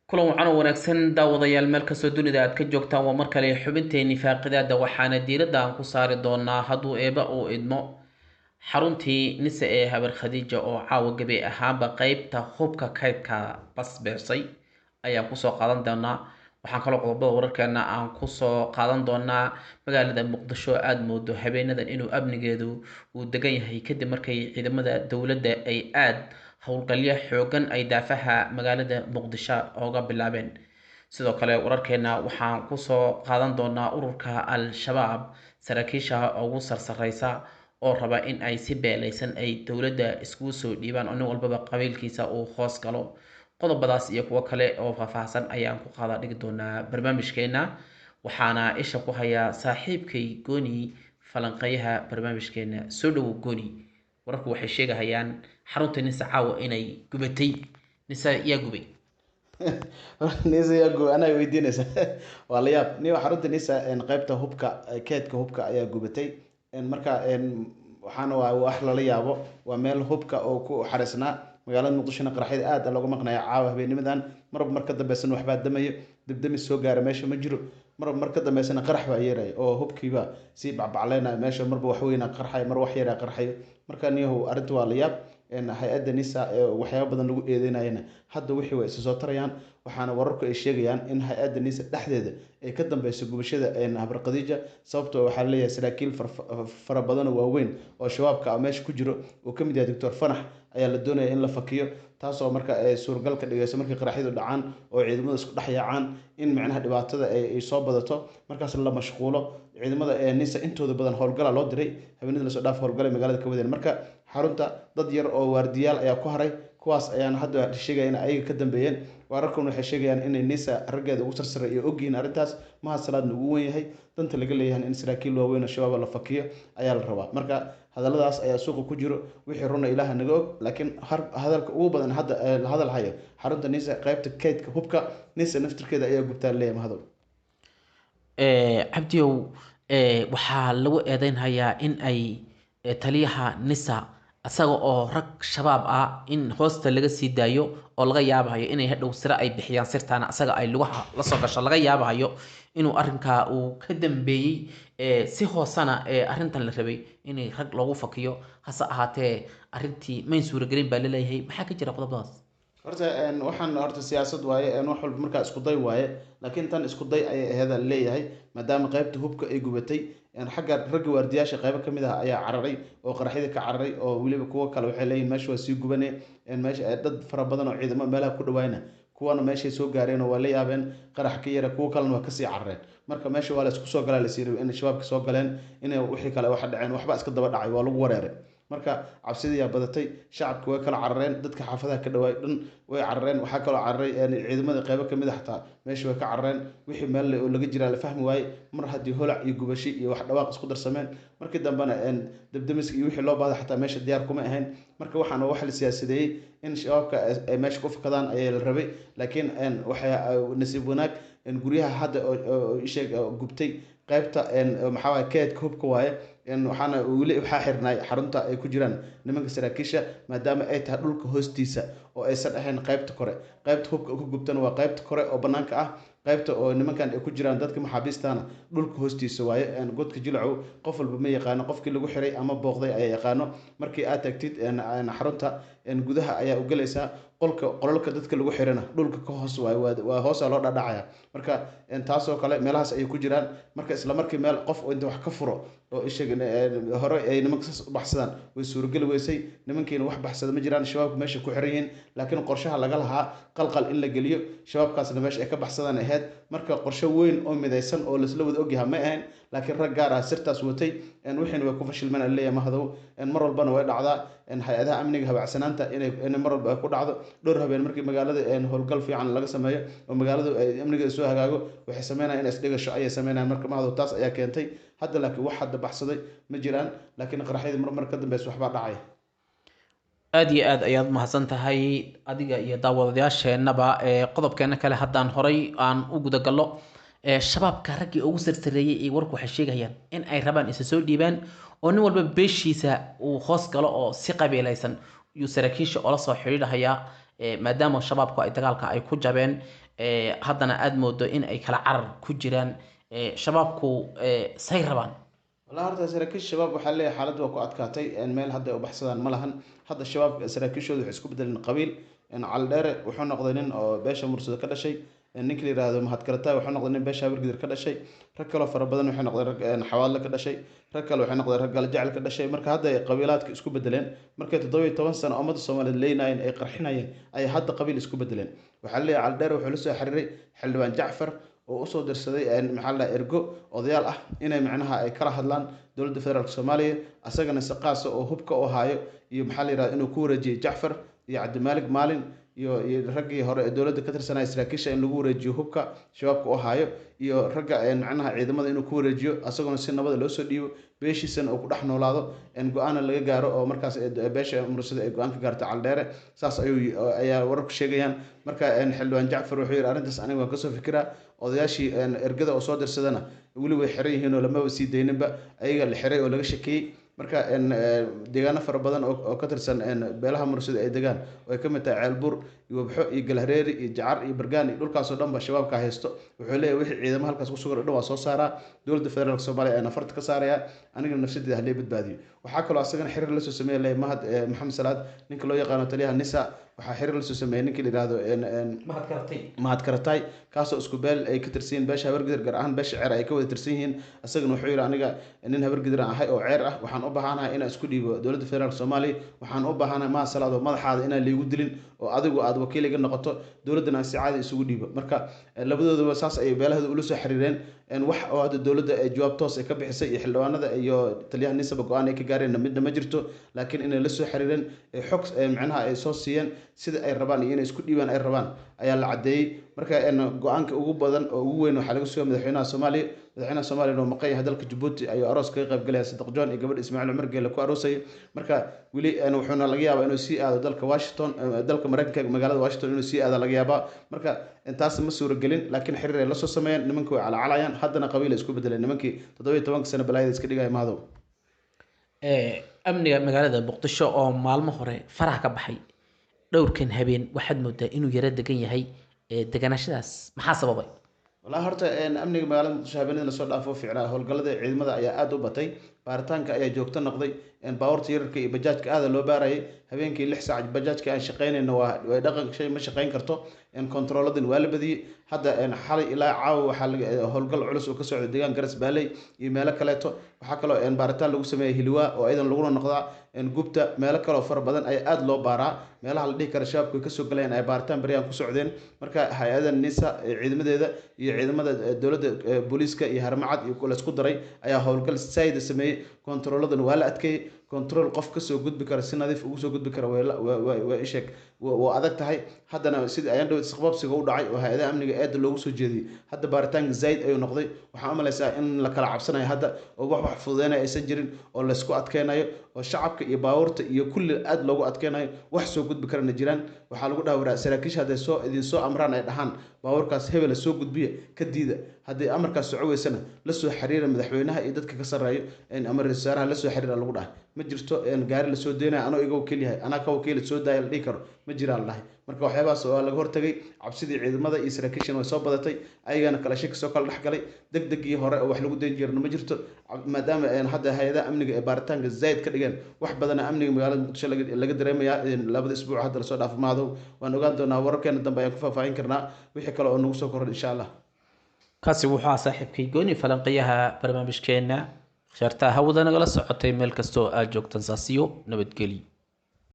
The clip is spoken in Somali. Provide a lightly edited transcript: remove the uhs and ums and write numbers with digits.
Kulan wacan oo wanaagsan daawadayaal, meel kastoo dunida aad ka joogtaan, waa mar kale xubinteeni faaqidaada. Waxaana diiradda aan ku saari doonaa, hadduu eeba uu idmo, xaruntii Nise ee Habar Khadiija oo caawa gebi ahaanba qeybta hubka kaydka basbeersay ayaan kusoo qaadan doonaa. Waxaan kaloo qodobada wararkeena aan kusoo qaadan doonaa magaalada Muqdisho aada moodo habeenadan inuu amnigeedu uu degan yahay, kadib markay ciidamada dowladda ay aada howlgalyo xoogan ay daafaha magaalada Muqdisho ooga bilaabeen. Sidoo kale wararkeena waxaan kusoo qaadan doonaa ururka Al-Shabaab saraakiisha ugu sarsareysa oo raba in ay si beelaysan ay dowladda iskugu soo dhiibaan oo nin walbaba qabiilkiisa uu hoos galo. Qodobadaas iyo kuwo kale oo faahfaahsan ayaan ku qaada dhigi doonaa barnaamijkeena, waxaana isha ku hayaa saaxiibkay Gooni, falanqeeyaha barnaamijkeena. Soo dhowow Gooni. Wararku waxay sheegahayaan xarunta Nisa caawa inay gubatay. Nisa yaa gubay? Nisa yaa gubay anaa weydiinaysa, waa la yaab. Niyo xarunta Nisa qaybta hubka, keedka hubka ayaa gubatay. Marka waxaana waa wax lala yaabo, waa meel hubka oo ku xareysnaa magaalada Muqdishona. Qaraxyada aad looga maqnaya caawa habeenimadan, marba mar ka dambeysana waxbaa damayo, debdemis soo gaara meesha ma jiro. Marba mar ka dambeysana qarax baa yeeraya oo hubkiiba sii bacbacleynaya meesha, marba wax weyna qarxayo, mar wax yara qarxayo. Marka niyahow arrinta waa la yaab. Hay-adda Nisa ee waxyaaba badan lagu eedeynayana hadda wixii way isa soo tarayaan, waxaana wararku ay sheegayaan in hay-adda Nisa dhexdeeda ay ka dambeyso gubashada Habar Khadiija. Sababtoo waxaa laleeyahay saraakiil fara badan oo waaweyn oo shabaabka ah meesha ku jiro, oo kamid yahay Doctor Fanax, ayaa la doonaya in la fakiyo, taasoo marka ay suuragal ka dhigayso markay qaraxyadu dhacaan oo ciidamadu isku dhex yaacaan in macnaha dhibaatada ay soo badato, markaas la mashquulo. Ciidamada ee Nisa intooda badan howlgala loo diray habeenadii lasoo dhaaf, howlgalay magaalada ka wadeen. Marka xarunta dad yar oo waardiyaal ayaa ku haray, kuwaas ayaana hadda sheegaya in ayaga ka dambeeyeen. Wararkan waxay sheegayaan inay Nisa raggeeda ugu sarsaray iyo ogyihiin arrintaas, Mahad Salaadna ugu wen yahay. Danta laga leeyahay in saraakiil waaweyn oo shabaaba la fakiyo ayaa la rabaa. Marka hadalladaas ayaa suuqa ku jiro, wixii runa Ilaaha naga og. Laakiin hadalka ugu badan hadda la hadal hayo, xarunta Nisa qaybta kaydka hubka Nisa naftirkeeda ayaa gubtaa leeyahay, Mahadow. Cabdiyow, waxaa lagu eedeynhayaa in ay taliyaha Nisa isaga oo rag shabaab ah in hoosta laga sii daayo, oo laga yaabahayo inay hadhow sire ay bixiyaan, sirtaana isaga ay lugaha lasoo gasho. Laga yaabahayo inuu arrinkaa uu ka dambeeyey, si hoosena arrintan la rabay inay rag loogu fakiyo, hase ahaatee arrintii mayn suuragelin baa laleeyahay. Maxaa ka jira qodobadaas? Horta waxaan horta siyaasad waaye, wax walba markaa isku day waaye, laakiin tan isku day ayay aheeda leeyahay, maadaama qaybta hubka ay gubatay. Xagga ragga waardiyaasha qaybo kamid ah ayaa cararay oo qaraxyada ka cararay, oo weliba kuwo kale waxay leeyihin meesha waa sii gubane. Meesha dad fara badan oo ciidamo meelaha ku dhawaayna, kuwana meeshay soo gaareen oo waa la yaabeen qarax ka yara, kuwo kalena waa kasii carareen. Marka meesha waa la isku soo galaa, lasii rabay in shabaabka soo galeen, inay wixii kale waxa dhaceen, waxba iska daba dhacay, waa lagu wareeray. Marka cabsidii yaa badatay, shacabka way kala carareen, dadka xaafadaha ka dhawaay dhan way carareen. Waxaa kaloo cararay ciidamada qeybo kamid a, xataa meesha way ka carareen. Wixii meel oo laga jiraa la fahmi waaye mar haddii holac iyo gubashi iyo wax dhawaaq isku darsameen. Markii dambena debdemiska iyo wixii loo baahday xataa meesha diyaar kuma ahayn. Marka waxaan wax la siyaasadeeyey in shabaabka ay meesha ku fakadaan ayaa la rabay, laakiin waxay nasiib wanaag guryaha hadda isheeg gubtay qaybta maxaa waaye keedka hubka waaye. Waxaana weli waxaa xirnaay xarunta ay ku jiraan nimanka saraakiisha, maadaama ay tahay dhulka hoostiisa oo aysan ahayn qaybta kore. Qaybta hubka ku gubtana waa qaybta kore oo banaanka ah, qaybta oo nimankan ay ku jiraan dadka maxaabiistana dhulka hoostiisa waaye. Godka Jilacow qof walba ma yaqaano, qofkii lagu xiray ama booqday ayaa yaqaano. Markii aad tagtid xarunta gudaha ayaa u gelaysaa, qolka qolalka dadka lagu xirana dhulka ka hoos waaye, waa hoosa loo dhadhacaya. Marka taasoo kale meelahaas ayay ku jiraan. Marka isla markii meel qof inta wax ka furo oo isheeg hore ay nimanka saas u baxsadaan way suurageli weysay. Nimankiina wax baxsada ma jiraan, shabaabka meesha ku xiran yihiin. Laakiin qorshaha laga lahaa qalqal in la geliyo, shabaabkaasna meesha ay ka baxsadaan ahayd. Marka qorshe weyn oo midaysan oo laisla wada ogyaha ma ahayn, laakiin rag gaar ah sirtaas watay, wixiina way ku fashilmeen leeyahay, Mahadow. Mar walbana way dhacdaa hay-adaha amniga habacsanaanta inay mar walba ay ku dhacdo. Dhowr habeen markii magaalada howlgal fiican laga sameeyo oo magaaladu ay amnigeeda soo hagaago, waxay sameynayaan in isdhigasho ayay sameynayaan. Marka Mahadow taas ayaa keentay hadda, laakiin wax hadda baxsaday ma jiraan, laakiin qaraxyadii mar mar ka dambeysa waxbaa dhacaya. Aada iyo aad ayaad mahadsan tahay adiga iyo daawadayaasheenaba. Qodobkeena kale haddaan horay aan u gudagallo, shabaabka raggii ugu sarsareeyey iyo warku waxay sheegayaan in ay rabaan isa soo dhiibaan oo nin walba beeshiisa uu hoos galo, oo si qabiilaysan yuu saraakiisha oola soo xidhiidhahayaa. Maadaama shabaabku ay dagaalka ay ku jabeen, haddana aada moodo in ay kala carar ku jiraan, shabaabku say rabaan? Wallahi horta saraakiisha shabaab waxaa leeyahay xaaladdu waa ku adkaatay, meel hadda ay u baxsadaan ma lahan. Hadda shabaab saraakiishooda waxay isku bedeleen qabiil. Cali Dheere wuxuu noqday nin oo beesha Mursado ka dhashay, ninka la yiraahdo Mahad Karataay wuxuu noqday nin beesha Habargidir ka dhashay, rag kaloo fara badan waxay noqdeen rag Xawaadle ka dhashay, rag kale waxay noqdeen rag Galjecel ka dhashay. Marka hadda ay qabiilaadka isku bedeleen, markay 17 sano ummadda Soomaaliyeed leynayeen ay qarxinayeen, ayay hadda qabiil isku bedeleen. Waxaa leeyahay Cali Dheere wuxuu la soo xiriiray xildhibaan Jacfar oo usoo dirsaday, maxaa la dhahaa, ergo odayaal ah inay macnaha ay kala hadlaan dowladda federaalka Soomaaliya, asagana si qaasa oo hubka u haayo iyo maxaa la yirahda inuu ku wareejiyey Jacfar iyo Cabdimaalig Maalin iyo raggii hore ee dowladda ka tirsanaya saraakiisha, in lagu wareejiyo hubka shabaabka u haayo iyo ragga macnaha ciidamada inuu ku wareejiyo, asagona si nabada loo soo dhiibo, beeshiisana uu ku dhex noolaado, go-aana laga gaaro oo markaas beesha Mursada ay go-aan ka gaarto Caldheere. Saas ayuu ayaa wararku sheegayaan. Marka xildhibaan Jacfar wuxuu yidhi arrintaas aniga waan kasoo fikiraa. Odayaashii ergada oo soo dirsadana weli way xiran yihiin oo lamaba sii dayninba, ayaga la xiray oo laga shakeeyey. Marka deegaano fara badan oo ka tirsan beelaha Mursada ay degaan oo ay ka mid tahay Ceelbuur iyo Wabxo iyo Galhareeri iyo Jacar iyo Bargaan iyo dhulkaasoo dhan ba shabaabka haysto. Wuxuu leeyahay wixii ciidamo halkaas ku sugan oo dhan waa soo saaraa, dowladda federaalka Soomaaliya ayaana farta ka saarayaa, anigana nafsadeeda halee badbaadiyo. Waxaa kaloo asagana xiriir lasoo sameeyay leeyahay Mahad Maxamed Salaad, ninka loo yaqaano taliyaha NISA. Waxaa xiriir lasoo sameeyay ninkii la yidhaahdo Mahad Karatay. Mahad Karatay, kaasoo isku beel ay ka tirsan yihiin, beesha Habargidir, gaar ahaan beesha Ceer ay ka wada tirsan yihiin. Isagana wuxuu yidhi aniga nin Habargidir aan ahay oo Ceer ah, waxaan u baahanahay inaan isku dhiibo dowladda federaalka Soomaaliya, waxaan u baahanahay Mahad Salaad oo madaxaada inaan liigu dilin oo adigu aad wakiil iga noqoto, dowladdana aan si caadi isugu dhiibo. Marka labadoodaba saas ayay beelahooda ula soo xiriireen. Wax oo hadda dowladda ay jawaab toos ay ka bixisay iyo xildhibaanada iyo taliyaha NISAba go-aan ay ka gaareen midna ma jirto, laakiin inay la soo xiriireen, xog macnaha ay soo siiyeen sida ay rabaan iyo inay isku dhiibaan ay rabaan ayaa la caddeeyey. Marka go-aanka ugu badan oo ugu weyn waxaa laga sugaya madaxweynaha Soomaaliya. Madaxweynaha Soomaaliya oo maqan yahay dalka Jabuuti ayuu aroos kaga qayb galaya, Sadiq John iyo gabadha Ismaaciil Cumar Geele ku aroosayay. Marka weli wuxuuna laga yaabaa inuu sii aado dalka Washington, dalka Mareykanka, magaalada Washington inuu sii aado laga yaabaa. Marka intaas ma suuragelin, laakiin xiriir ay la soo sameeyeen nimankii way calaacalayaan. Haddana qabiil ay isku bedeleen nimankii 17-ka sano balaayada iska dhigaya, Mahadow. Amniga magaalada Muqdisho oo maalmo hore faraha ka baxay, dhowrkan habeen waxaad moodaa inuu yaro degan yahay. Deganaashadaas maxaa sababay? Wallahi horta amniga magaalada Muqdisho habeenadii lasoo dhaafo fiicnaa. Howlgallada ciidamada ayaa aada u batay, baaritaanka ayaa joogto noqday, baabuurta yararka iyo bajaajka aada loo baarayay. Habeenkii 6 saac bajaajka aan shaqaynayno waa way dhaqan shay ma shaqayn karto. Kontarooladan waa la badiyey. Hadda xalay ilaa caawa waxaa howlgal culus oo ka socda deegaan Garas Baaley iyo meelo kaleeto. Waxaa kaloo baaritaan lagu sameeyey Hiliwaa oo ayadan laguna noqdaa Gubta, meelo kaloo fara badan ayaa aada loo baaraa. Meelaha la dhihi kara shabaabku way kasoo galayaan ay baaritaan baryaan ku socdeen. Marka hay-ada NISA ciidamadeeda iyo ciidamada dowladda booliiska iyo Harmacad iyo laysku daray ayaa howlgal saayida sameeyey. Kontarooladan waa la adkeeyey. Kontarool qof kasoo gudbi kara si nadiif ugu soo gudbi kara waa isheeg waa adag tahay. Haddana sidii ayaan dhow isqababsiga u dhacay oo hay-adaha amniga aada loogu soo jeediyey, hadda baaritaanka zaid ayuu noqday. Waxaan u malaysaa in la kala cabsanayo hadda oo wax fududeynaya aysan jirin oo laysku adkeynayo oo shacabka iyo baabuurta iyo kulli aada loogu adkeynayo, wax soo gudbi karana jiraan. Waxaa lagu dhaha waraa saraakiisha hadday soo idin soo amraan ay dhahaan baabuurkaas hebela soo gudbiya, ka diida. Haddii amarkaas soco weysana la soo xiriira madaxweynaha iyo dadka ka sarreeyo ama ra-iisul wasaaraha la soo xiriira lagu dhahay. Ma jirto gaari lasoo deynayo anoo iga wakiil yahay, anaa ka wakiila soo daaya la dhihi karo ma jiraa la dhahay. Marka waxyaabahaas waa laga hortagay. Cabsidii ciidamada iyo saraakiishana way soo badatay, ayagana kala shaki soo kala dhex galay. Deg degii hore oo wax lagu dayn jirna ma jirto, maadaama hadda hay-adaha amniga ee baaritaanka zaid ka dhigeen. Wax badana amniga magaalada Muqdisho laga dareemayaa labada isbuuc hadda lasoo dhaafo, Mahadow. Waan ogaan doonaa, wararkeena dambe ayaan ku faahfaahin karnaa wixii kale oo nagu soo kordhay insha Allah. Kaasi wuxuu ahaa saaxiibkay Gooni, falanqeeyaha barnaamijkeena. Khyaartaa hawada nagala socotay meel kastoo aad joogtaan, saasiyo nabadgelyo.